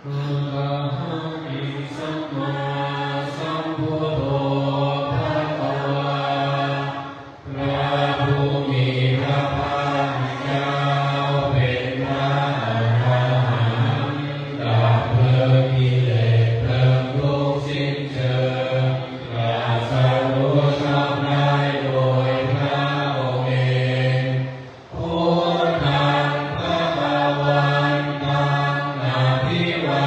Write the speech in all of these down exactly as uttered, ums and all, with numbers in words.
Arahaṃ sammāsambuddho bhagavā. พระผู้มีพระภาคเจ้าเป็นพระอรหันต์ ดับเพลิงกิเลสเพลิงทุกข์สิ้นเชิง ตรัสรู้ชอบได้โดยพระองค์เอง Buddhaṃ bhagavantaṃ abhivā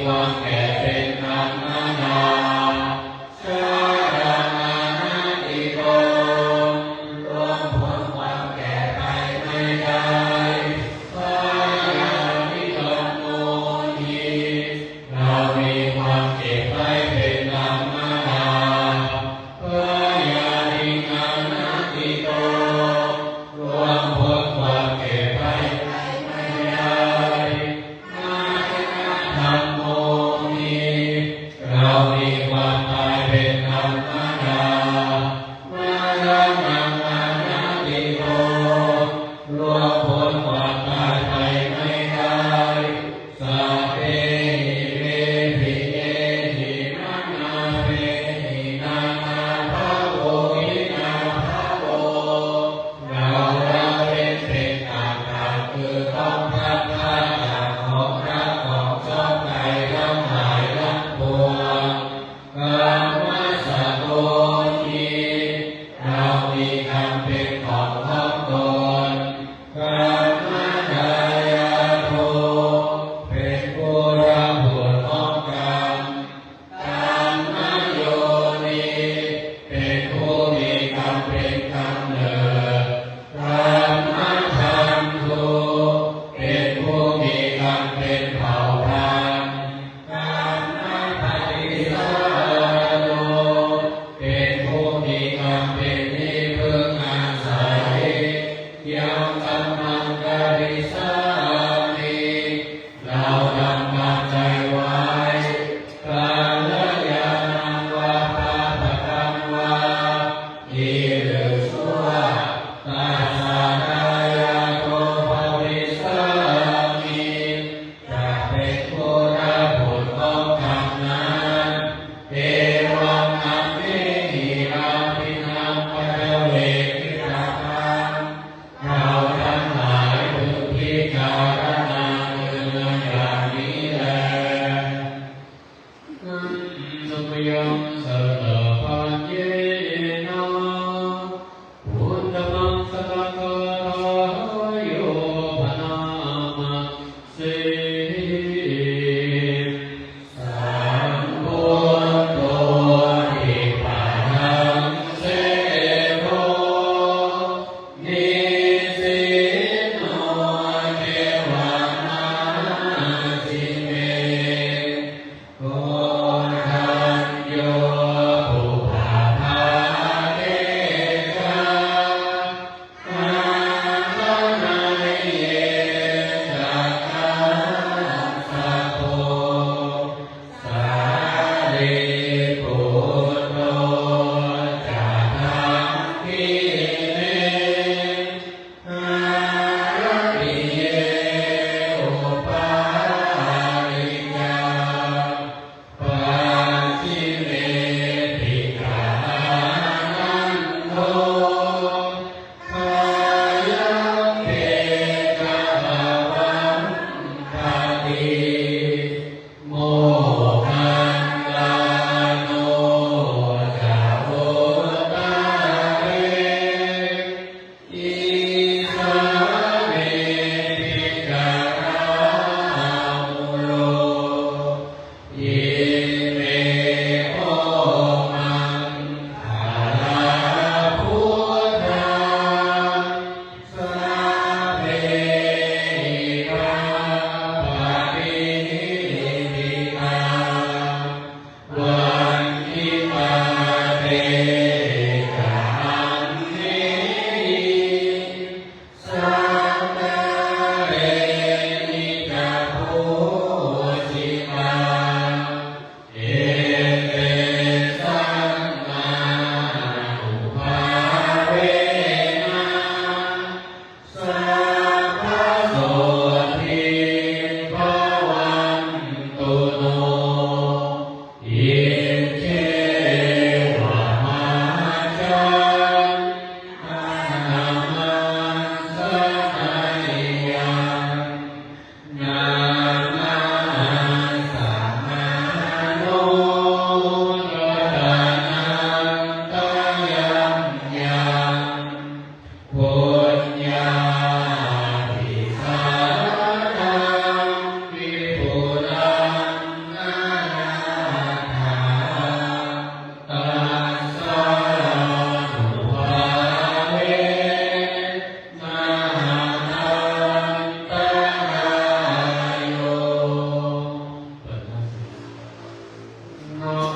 ความแก่เป็นธรรมดา Jaraṃ anatīto ล่วงพ้นความแก่ไปไม่ได้ Byādhikammohi เรามีความเจ็บไข้เป็นธรรมดา Byādhiṃ anatīto ล่วงพ้นความเจ็บไข้ไปไม่ได้ Maraṇadhammo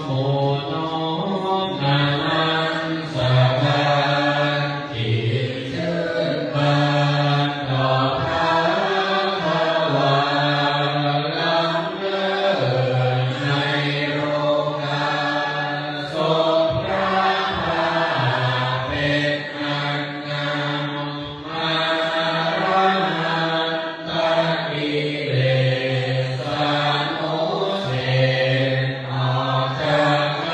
โมโนมนมัสการ จิตชื่นบานต่อพระขวัง ล้ำเลิศในโลกา ทรงพระภาคเป็นอันนำ มารหัตถกิเลสานุเศษ ออกจาก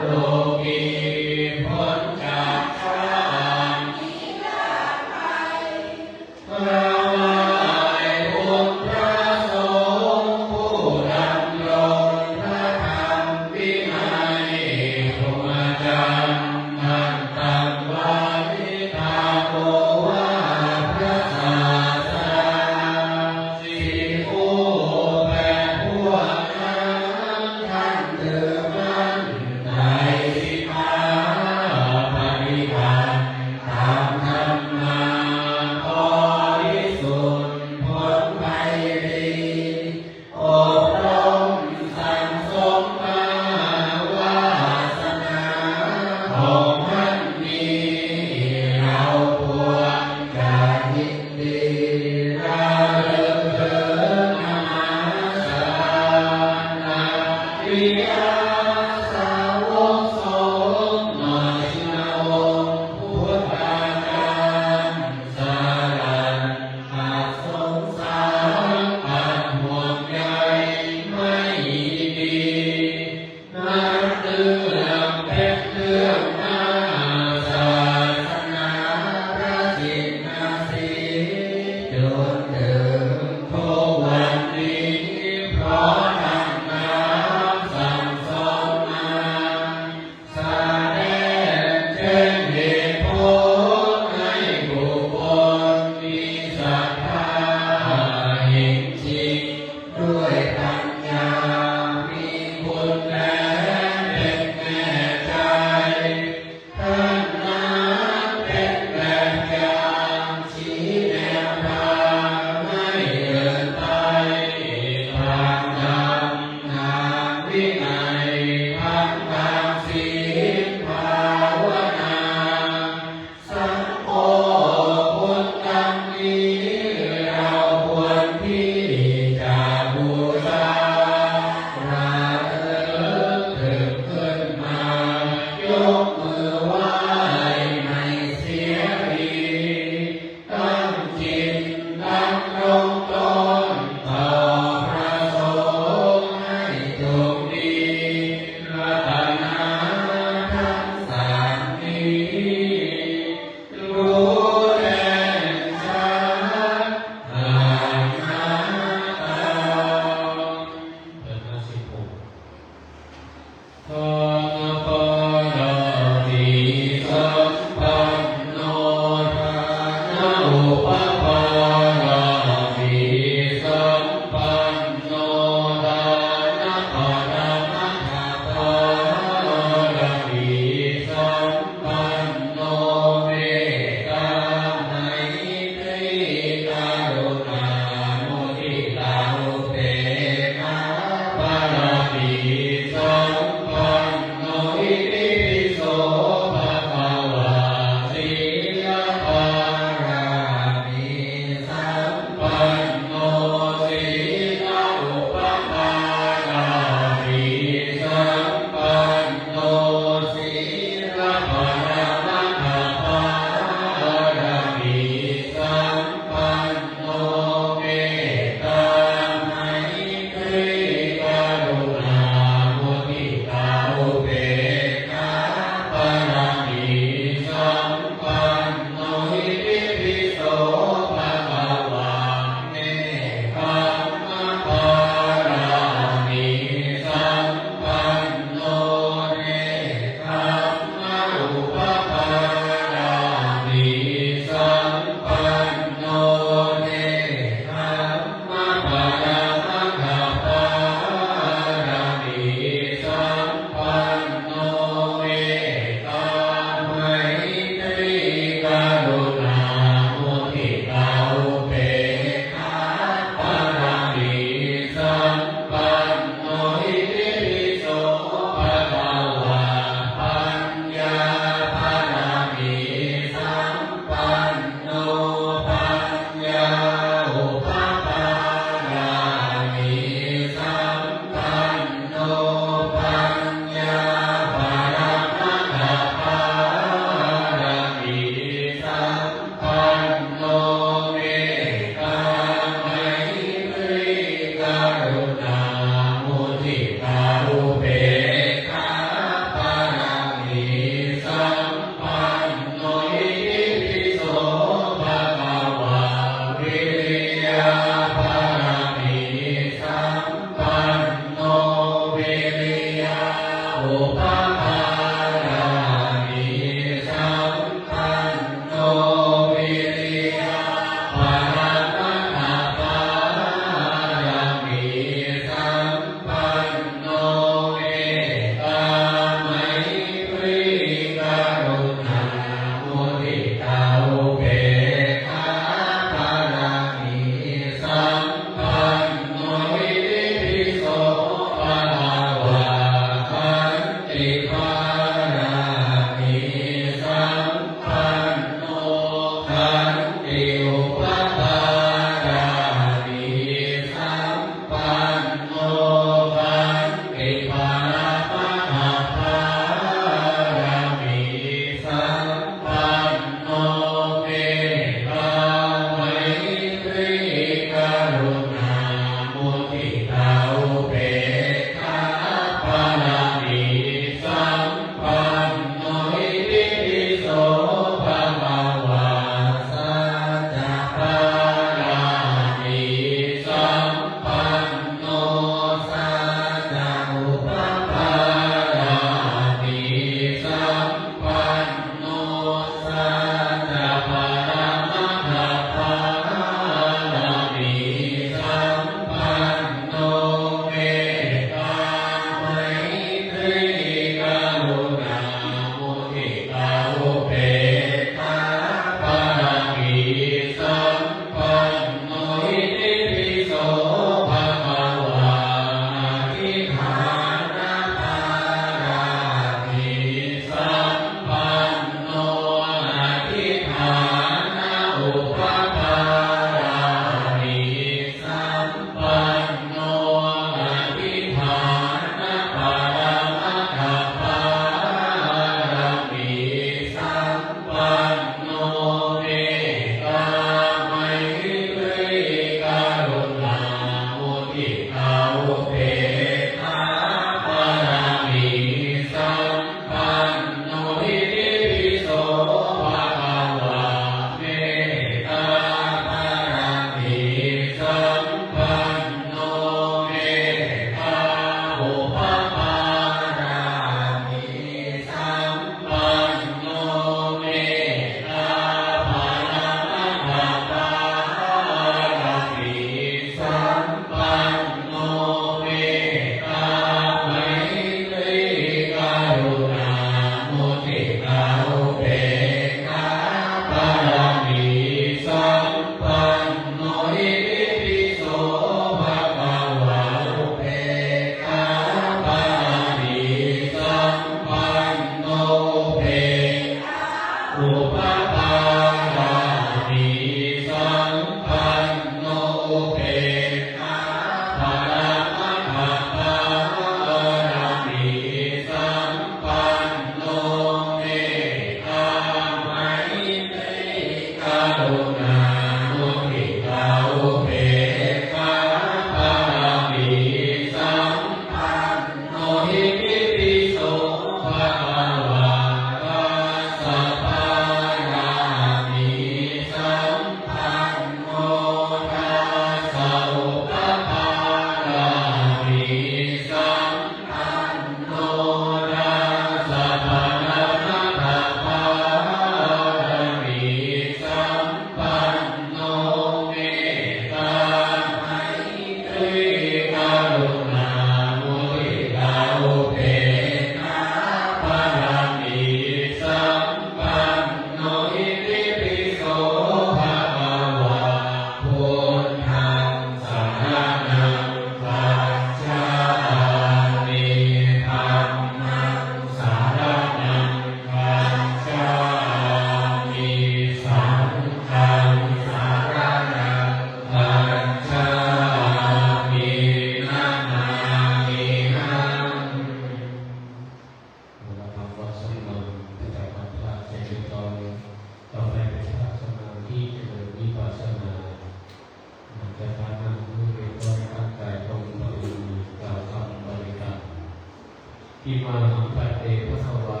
Imahaṃ bhante bhagavā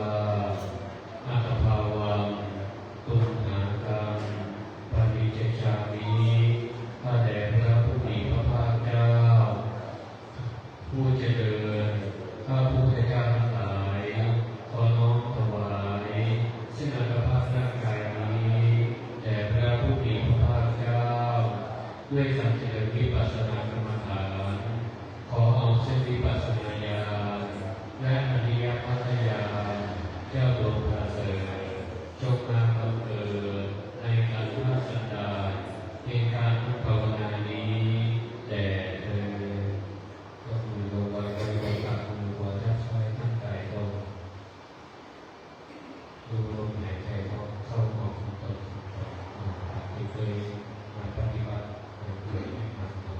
appabhāvaṃ tumhākaṃ paṭicchāmi. ข้าแต่พระผู้มีพระภาคเจ้า ผู้เจริญ ข้าพระพุทธเจ้าทั้งหลาย ขอน้อมถวาย ซึ่งอัตภาพร่างกายนี้ แด่พระผู้มีพระภาคเจ้า ด้วยการเจริญวิปัสสนากรรมฐาน ขอเอาซึ่งวิปัสสนาญาณ และอริยมรรคญาณ เจ้าดวงประเสริฐ จงมาบังเกิดในอันว่าสันดานแห่งการภาวนานี้แด่เธอญ ยกมือลงไว้ บริกรรมมือขวาทับซ้ายตั้งใจลง ดูลมหายใจเข้าออกของตนของตน อ่า ตามที่เคยมาปฏิบัติ เคยให้ทำมา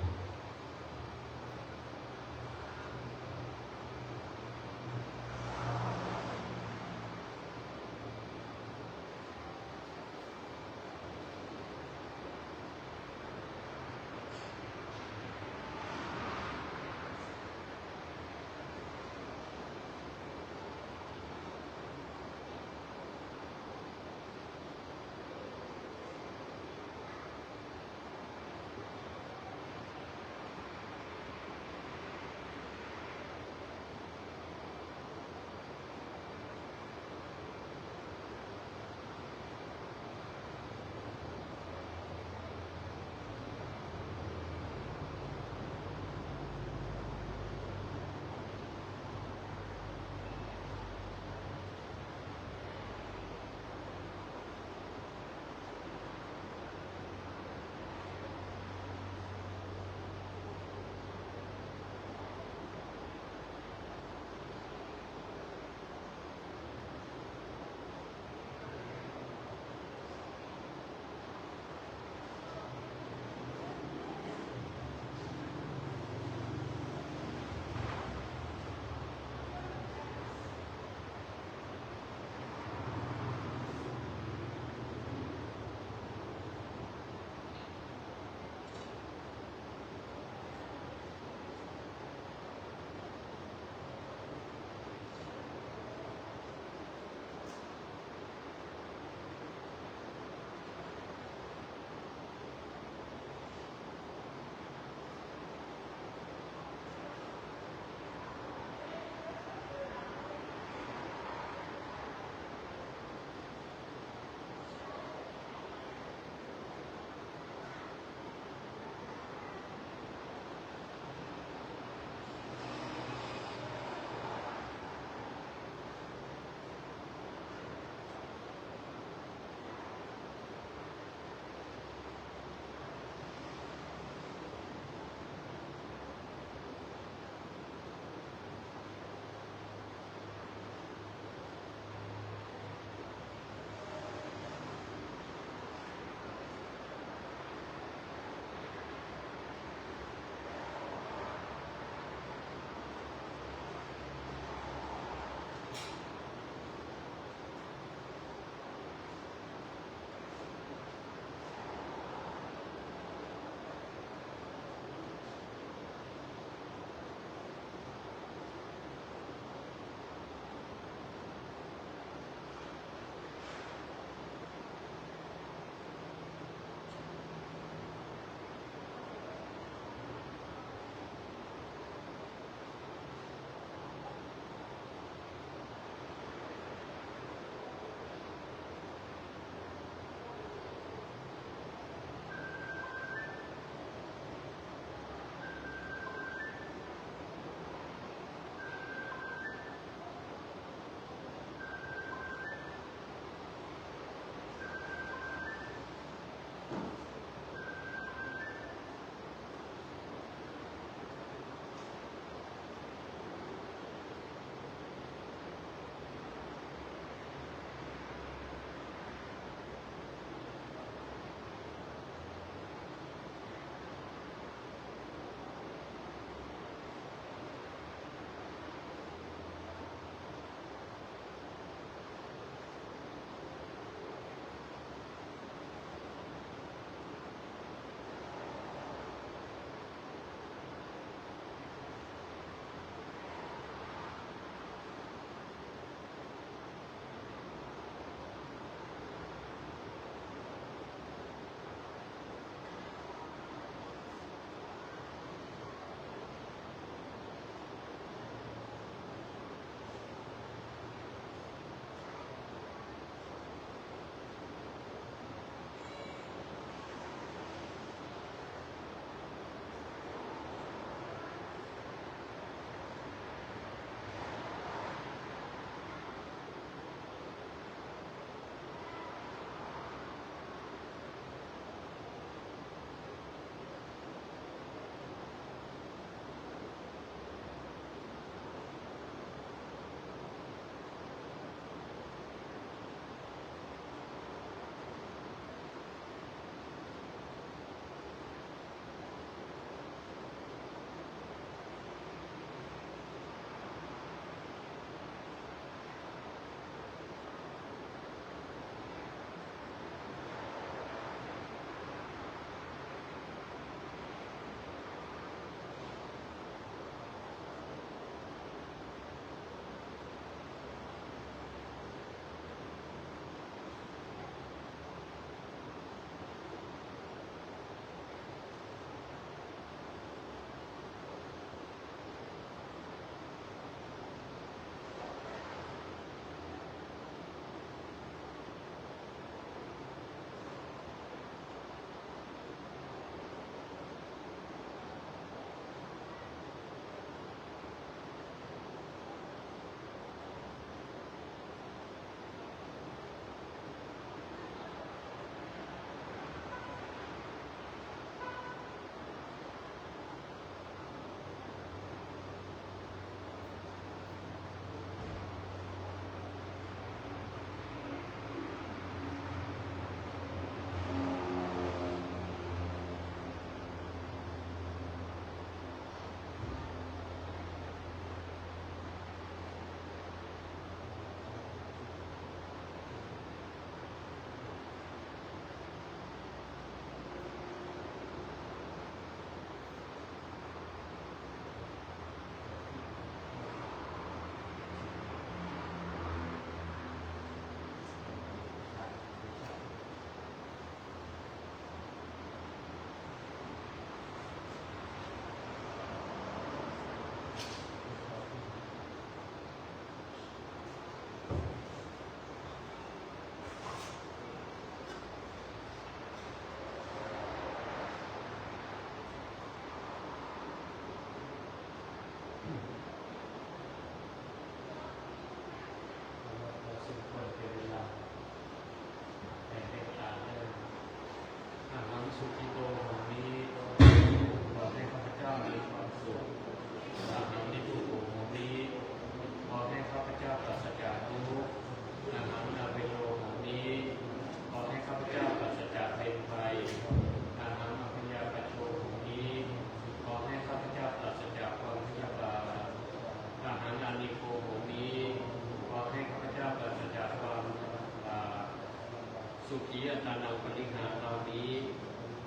ยะทานังปริหารามิ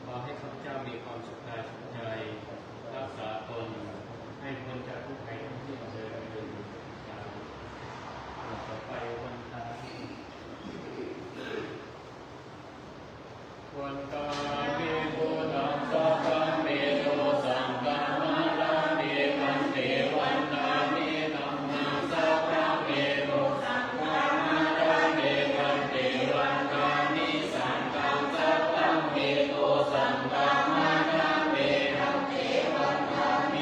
ขอให้ข้าพเจ้ามีความสุขกายสุขใจ รักษาตนให้พ้นจากทุกข์ภัยทั้งสิ้นเทอญ ต่อไปวันทา Vandāmi buddhaṃ sabbaṃ saṅghaṃ namāmi bhante. Vandāmi dhammaṃ sabbaṃ sabbaṃ namāmi bhante. Vandāmi saṅghaṃ sabbaṃ sabbaṃ namāmi bhante. Vandāmi